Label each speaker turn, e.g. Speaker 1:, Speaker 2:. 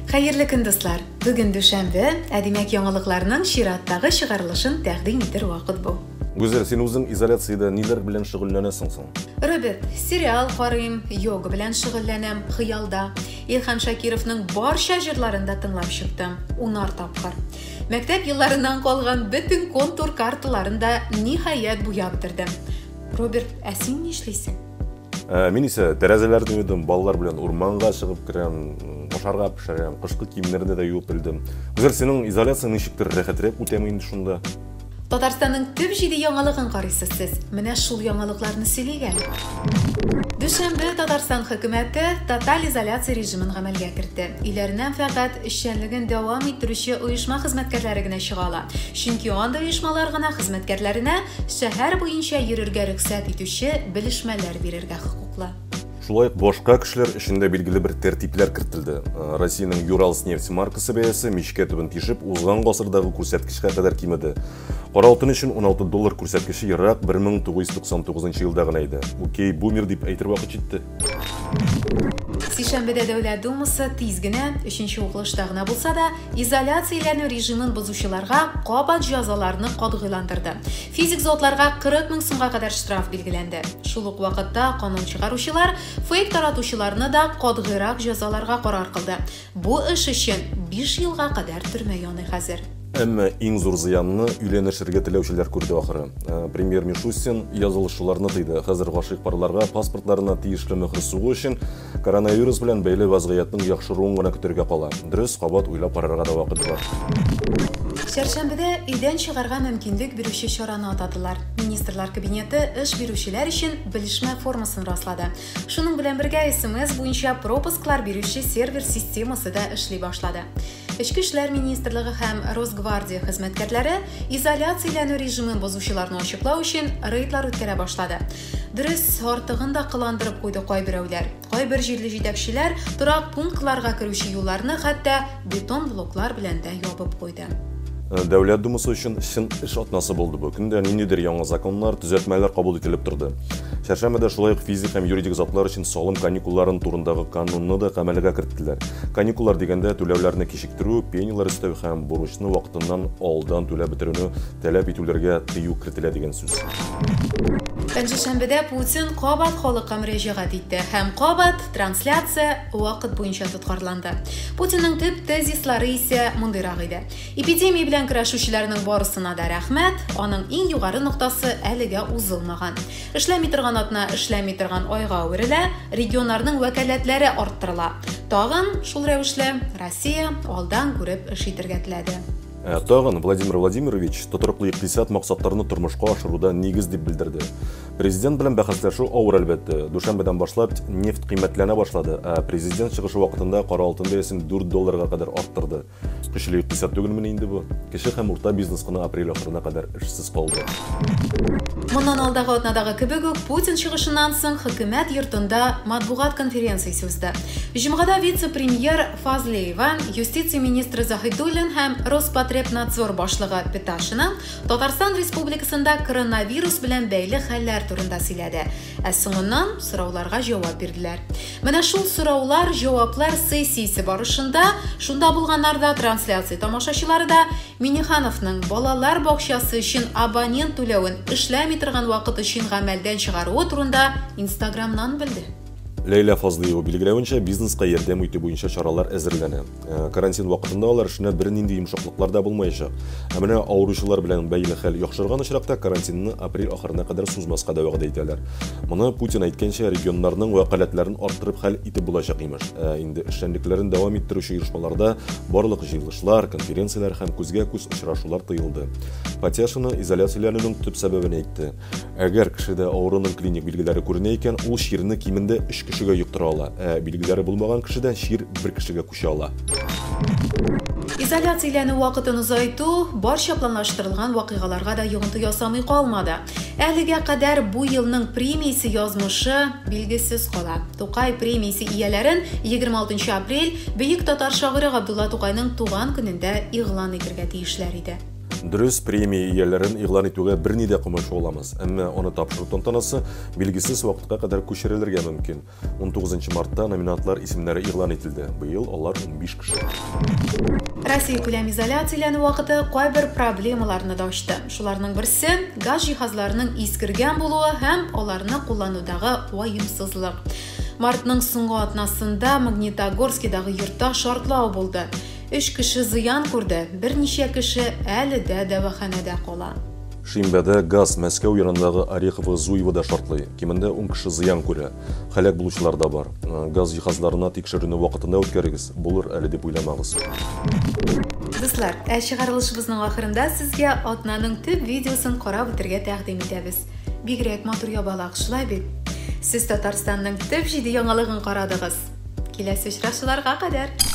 Speaker 1: Хәерле көн, дуслар! Бүген дүшәмбе, ә димәк яңалыкларның чираттагы чыгарылышын тәкъдим итер вакыт бу.
Speaker 2: Гүзәл, син үзең изоляциядә ниләр белән шөгыльләнәсең соң?
Speaker 1: Роберт, сериал карыйм, йога белән шөгыльләнәм, хыялда. Илһам Шакировның барча җырларын да тыңлап чыктым, унар тапкыр. Мәктәп елларыннан калган бөтен контур карталарын да ниһаять буяп бетердем. Роберт, ә син нишлисең?
Speaker 2: Мин исә тәрәзәләрне юдым, балалар белән урманга чыгып керәм, ашарга пешерәм, кышкы киемнәрне дә юып элдем. Гүзәл, синең изоляцияң ничектер рәхәтрәк үтәме инде шунда?
Speaker 1: Татарстанның төп җиде яңалыгын карыйсыз сез. Менә шул яңалыкларны сөйлик әле. Дүшәмбе Татарстан хөкүмәте тоталь изоляция режимын гамәлгә кертте. Өйләреннән фәкать эшчәнлеген дәвам иттерүче оешма хезмәткәрләре генә чыга ала. Чөнки андый оешмалар гына хезмәткәрләренә шәһәр буенча йөрергә рөхсәт итүче белешмәләр бирергә хокуклы.
Speaker 2: Шулай ук башка кешеләр өчен дә билгеле бер тәртипләр кертелде. Россиянең Юралснефть маркасы бәясе мичкә төбен тишеп, узган гасырдагы күрсәткечкә кадәр кимеде. Кара алтын өчен 16 доллар күрсәткече ерак 1999 елда гына иде. Окей, бумер дип әйтер вакыт җитте.
Speaker 1: Сишәмбедә Дәүләт Думасы тиз генә, өченче укылышта гына булса да, изоляцияләнү режимын бозучыларга кабат җәзаларны катгыйландырды. Физик затларга 40 мең сумга кадәр штраф билгеләнде. Шул ук вакытта канун чыгаручылар фейк таратучыларны да катгыйрак җәзаларга карар кылды. Бу эш өчен 5 елга кадәр төрмә яный хәзер.
Speaker 2: Әмма иң зур зыянны өйләнешергә теләүчеләр күрде ахыры. Премьер Мишустин язылышуларны тыйды. Хәзер гашыйк парларга паспортларына тиешле мөһер сугу өчен коронавирус белән бәйле вазгыятьнең яхшыруын гына көтәргә кала. Дөрес, кабат уйлап карарга да вакыт бар.
Speaker 1: Чәршәмбедә өйдән чыгарга мөмкинлек бирүче чараны атадылар. Министрлар кабинеты эш бирүчеләр өчен белешмә формасын раслады. Шуның белән бергә СМС буенча пропусклар бирүче сервер системасы да эшли башлады. Эчке эшләр министрлыгы һәм Росгвардия хезмәткәрләре изоляцияләнү режимын бозучыларны ачыклау өчен рейдлар үткәрә башлады. Дөрес, артыгын да кыландырып куйды кайберәүләр. Кайбер җирле җитәкчеләр торак пунктларга керүче юлларны хәтта бетон блоклар белән дә ябып куйды.
Speaker 2: Дәүләт Думасы өчен чын эш атнасы булды бу. Көндә ниндидер яңа законнар, төзәтмәләр кабул ителеп торды. Чәршәмбедә шулай ук физик һәм юридик затлар өчен салым каникулларын турындагы канунны да гамәлгә керттеләр. Каникуллар дигәндә түләүләрне кичектерү, пенялар өстәү һәм бурычны вакытыннан алдан түләп бетерүне таләп итүләргә тыю кертелә дигән сүз.
Speaker 1: Пәнҗешәмбедә Путин кабат халыкка мөрәҗәгать итте һәм кабат трансляция вакыт буенча тоткарланды. Путинның төп тезислары исә мондыйрак иде. Эпидемия белән көрәшүчеләрнең барысына да рәхмәт, аның иң югары ноктасы әлегә узылмаган. Эшләми торган атна эшләми торган айга әверелә, регионнарның вәкаләтләре арттырыла. Тагын шул рәвешле Россия алдан күреп эш итәргә теләде.
Speaker 2: Тагын Владимир Владимирович тотрыклы икътисад максатларны тормышка ашыруда нигез дип белдерде. Президент белән бәхәсләшү авыр әлбәттә. Дүшәмбедән башлап нефть кыйммәтләнә башлады, ә президент чыгышы вакытында кара алтын бәясен 4 долларга кадәр арттырды. Көчле икътисад түгелмени инде бу? Кече һәм урта бизнес кына апрель ахырына кадәр эшсез калды.
Speaker 1: Моннан алдагы атнадагы кебек үк Путин чыгышыннан соң хөкүмәт йортында матбугат конференциясе узды. Җомгада вице-премьер Фазлеева, юстиция министры Заһидуллин һәм Роспотребнадзор башлыгы Петашина Татарстан Республикасында коронавирус белән бәйле хәлләр турында сөйләде. Ә соңыннан сорауларга җавап бирделәр. Менә шул сораулар, җаваплар сессиясе барышында шунда булганнар да, трансляция тамашачылары да Миннихановның балалар бакчасы өчен абонент түләвен эшләми торган вакыт өчен гамәлдән чыгаруы турында Инстаграмнан белде.
Speaker 2: Ләйлә Фазлыева билгеләвенчә, бизнеска ярдәм итү буенча чаралар әзерләнә. Карантин вакытында алар эшенә бернинди йомшаклыклар да булмаячак. Ә менә авыручылар белән бәйле хәл яхшырган очракта карантинны апрель ахырына кадәр сузмаска да вәгъдә итәләр. Моны Путин әйткәнчә, регионнарның вәкаләтләрен арттырып хәл итеп булачак имеш. Ә инде эшчәнлекләрен дәвам иттерүче оешмаларда барлык җыелышлар, конференцияләр һәм күзгә-күз очрашулар тыелды. Патяшина изоляцияләнүнең төп сәбәбен әйтте. Әгәр кешедә авыруның клиник билгеләре күренә икән, ул чирне кимендә 3 кешегә йоктыра ала. Ә билгеләре булмаган кешедән чир бер кешегә күчә ала.
Speaker 1: Изоляцияләнү вакытын озайту барча планлаштырылган вакыйгаларга да йогынты ясамый калмады. Әлегә кадәр бу елның премиясе язмышы билгесез кала. Тукай премиясе ияләрен 26 апрель бөек татар шагыйре Габдулла Тукайның туган көнендә игълан итергә тиешләр иде.
Speaker 2: Дөрес, премия ияләрен игълан итүгә берни дә комачауламас, әмма аны тапшыру тантанасы билгесез вакытка кадәр күчерелергә мөмкин. 19 мартта номинантлар исемнәре игълан ителде. Быел алар 15 кеше.
Speaker 1: Россия күләм изоляцияләнү вакыты кайбер проблемаларны да ачты. Шуларның берсе газ җиһазларының искергән булуы һәм аларны кулланудагы ваемсызлык. Мартның соңгы атнасында Магнитогорскидагы йортта шартлау булды. Өч кеше зыян күрде, берничә кеше әле дә дәваханәдә кала.
Speaker 2: Шимбәдә газ Мәскәү янындагы Орехово-Зуевода шартлый. Кимендә 10 кеше зыян күрә. Һәлак булучылар да бар. Газ җиһазларына тикшерүне вакытында үткәрегез, булыр әле дип уйламагыз.
Speaker 1: Дуслар, ә чыгарылышыбызның ахырында сезгә атнаның төп видеосын карап үтәргә тәкъдим итәбез. Бигрәк матур ябалак, шулай бит? Сез Татарстанның төп җиде яңалыгын карадыгыз. Киләсе очрашуларга кадәр!